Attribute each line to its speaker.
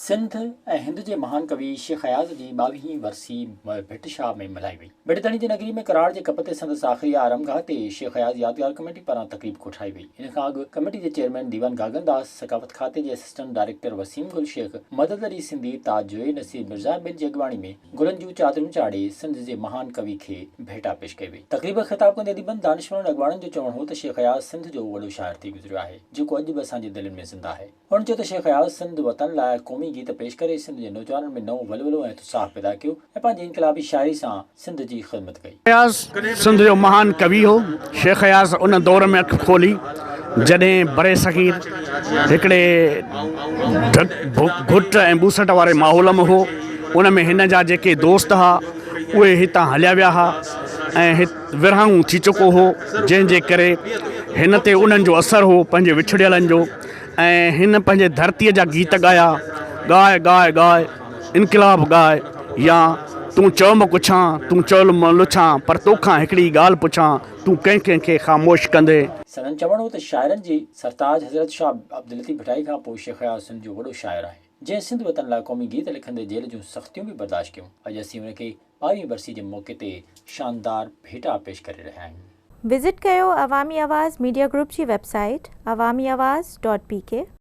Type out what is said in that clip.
Speaker 1: سنڌ ۽ هند جي مهان ڪوي شيخ اياز جي ٻاويهين ورسي ڀٽ شاهه ۾ ملهائي وئي. ڀٽ ڌڻي جي نگري ۾ ڪراڙ جي ڪپ تي سندس آخري آرامگاهه تي شيخ اياز يادگار ڪميٽي پاران تقريب ڪوٺائي وئي. ان کان اڳ ڪميٽي جي چيئرمين ديوان گاگن داس، ثقافت کاتي جي اسسٽنٽ ڊائريڪٽر وسيم گل شيخ، مدد علي سنڌي، تاج جويي، نصير مرزا ۽ ٻين جي اڳواڻي ۾ گلن جون چادرون چاڙهي سنڌ جي مهان ڪوي کي ڀيٽا پيش ڪئي وئي. تقريب کي خطاب ڪندي اديبن، دانشورن ۽ اڳواڻن جو چوڻ هو ته شيخ اياز سنڌ جو وڏو شاعر ٿي گذريو آهي، جيڪو اڄ به اسان جي دلين ۾ زنده آهي. هن چيو ته شيخ اياز سنڌ وطن لاء قومي گيت پيش ڪري سنڌ جي نوجوانن ۾ نئون ولولو ۽ اتساهه پيدا ڪيو ۽ پنهنجي انقلابي شاعري سان سنڌ جي خدمت ڪئي.
Speaker 2: اياز سنڌ جو مهان ڪوي هو. شيخ اياز ان دور ۾ اک کولي جڏهن برصغير هڪڙي گهٽ ۽ ٻوسٽ واري ماحول ۾ هو. ان ۾ هن جا جيڪي دوست ها اهي هتان هليا ويا ها ۽ ورهاڱو ٿي چڪو هو جنهن جي ڪري هن تي انهن جو اثر هو پنهنجي وڇڙيلن جو ۽ هن پنهنجي ڌرتيء جا گيت ڳايا، ڳاء ڳاء ڳاء انقلاب ڳاء يا تون چئو م ڪڇان، تون چئو م لڇان، پر توکان هڪڙي ڳالهه پڇان، تون ڪنهن ڪنهن کي خاموش ڪندين.
Speaker 1: سندن چوڻ هو ته شاعرن جي سرتاج حضرت شاهه عبداللطيف ڀٽائي کان پوء شيخ اياز سنڌ جو وڏو شاعر آهي، جنهن سنڌ وطن لاء قومي گيت لکندي جيل جون سختيون به برداشت ڪيون، اڄ اسين ان کي ٻاويهين برسي جي موقعي تي شاندار ڀيٽا پيش ڪري رهيا آهيون.
Speaker 3: وزٽ ڪيو عوامي آواز ميڊيا گروپ جي website Awami Awaz dot P K.